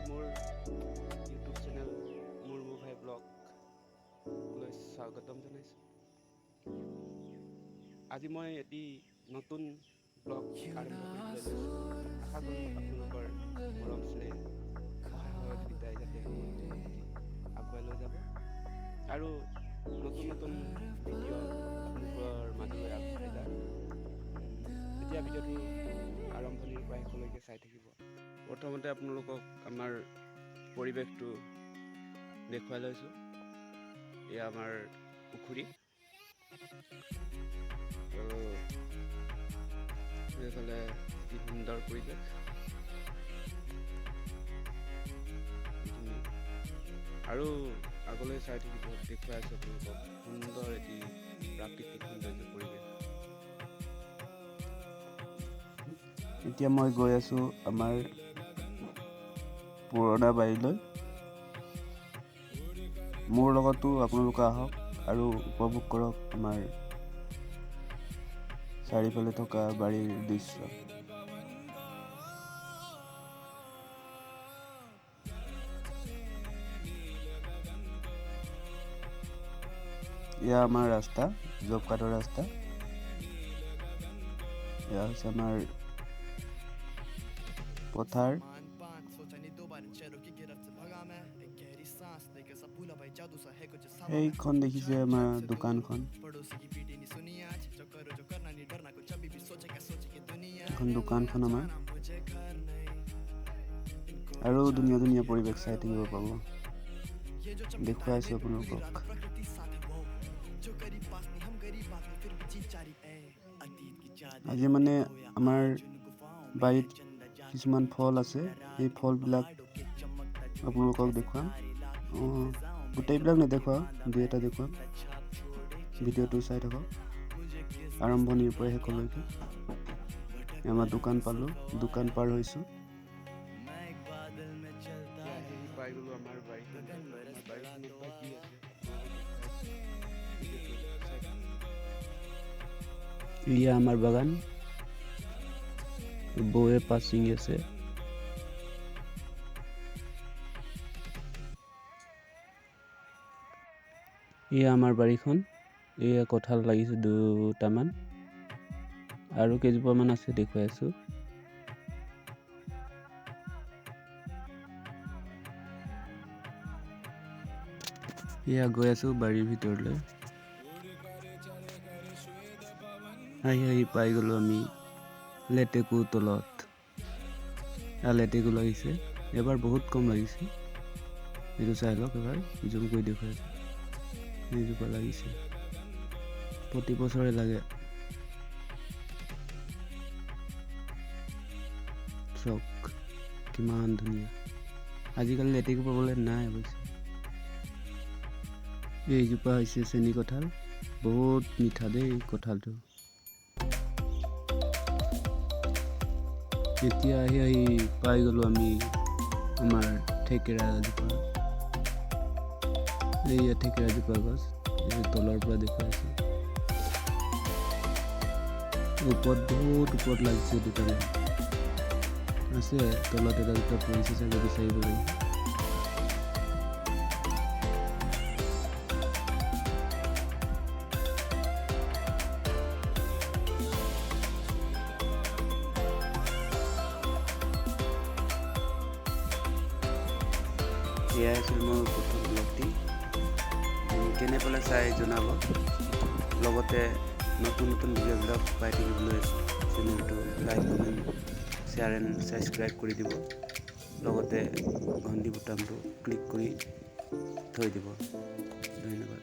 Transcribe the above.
মোৰ YouTube channel Murmu ভাই ব্লগলৈ স্বাগতম জনাইছোঁ। আজি মই এটি নতুন ব্লগ আৰম্ভ কৰিবলৈ লৈছোঁ। আশা কৰোঁ আপোনালোকৰ মৰম, চেনেহ, সহায় সহযোগিতাই যাতে মোৰ ব্লগটি আগুৱাই লৈ যাব আৰু নতুন নতুন ভিডিঅ' আপোনালোকৰ মাজলৈ আগবঢ়াই যাম। এতিয়া ভিডিঅ'টো আৰম্ভণিৰ পৰা শেষলৈকে চাই থাকিব। প্ৰথমতে আপোনালোকক আমাৰ পৰিৱেশটো দেখুৱাই লৈছোঁ। এয়া আমাৰ পুখুৰী আৰু এইফালে অতি সুন্দৰ পৰিৱেশ এইখিনি। আৰু আগলৈ চাই থাকিব, দেখুৱাই আছোঁ আপোনালোকক সুন্দৰ এটি প্ৰাকৃতিক সৌন্দৰ্য পৰিৱেশ। এতিয়া মই গৈ আছোঁ আমাৰ পুৰণা বাৰীলৈ। মোৰ লগতো আপোনালোকে আহক আৰু উপভোগ কৰক আমাৰ চাৰিওফালে থকা বাৰীৰ দৃশ্য। এয়া আমাৰ ৰাস্তা, জব কাৰ্ডৰ ৰাস্তা। এয়া হৈছে আমাৰ পথাৰ। সেইখন দেখিছে আমাৰ দোকানখন। এখন দোকানখন আমাৰ। আৰু ধুনীয়া ধুনীয়া পৰিৱেশ চাই থাকিব পাব, দেখুৱাইছোঁ আপোনালোকক। আজি মানে আমাৰ বাৰীত কিছুমান ফল আছে, সেই ফলবিলাক আপোনালোকক দেখুৱাম। অঁ, গোটেইবিলাক নেদেখুৱাওঁ, দুই এটা দেখুৱাম। ভিডিঅ'টো চাই থাকক আৰম্ভণিৰ পৰা শেষলৈকে। আমাৰ দোকান পালোঁ, দোকান পাৰ হৈছোঁ। পাই গ'লোঁ আমাৰ বাৰীখন। আমাৰ বাৰীখনত বা কি আছে, ভিডিঅ'টো চাই থাকক। এয়া আমাৰ বাগান। বৌয়ে পাত ছিঙি আছে। এয়া আমাৰ বাৰীখন। এয়া কঁঠাল লাগিছে দুটামান আৰু কেইজোপামান আছে, দেখুৱাই আছোঁ। এয়া গৈ আছোঁ বাৰীৰ ভিতৰলৈ। আহি আহি পাই গ'লোঁ আমি লেটেকু তলত। লেটেকু লাগিছে এবাৰ, বহুত কম লাগিছে। এইটো চাই লওক এবাৰ, জুম কৰি দেখুৱাইছোঁ। এইজোপা লাগিছে, প্ৰতি বছৰে লাগে। চাওক কিমান ধুনীয়া। আজিকালি লেটেকু পাবলৈ নাই অৱশ্যে। এইজোপা হৈছে চেনি কঁঠাল, বহুত মিঠা দেই কঁঠালটো। এতিয়া আহি আহি পাই গ'লোঁ আমি আমাৰ থেকেৰা জোপা। এইয়া থেকেৰা জোপা গছ, এই তলৰ পৰা দেখুৱাইছে। ওপৰত, বহুত ওপৰত লাগিছে দুটামান আছে, তলত এটা দুটা পৰিছে চাগে, বিচাৰিব লাগিব। এয়াই আছিল মোৰ প্ৰথম ব্লগটি। কেনে পালে চাই জনাব। লগতে নতুন নতুন ভিডিঅ'বিলাক পাই থাকিবলৈ চেনেলটো like, comment, share and subscribe কৰি দিব। লগতে ঘণ্টি বুটামটো ক্লিক কৰি থৈ দিব। ধন্যবাদ।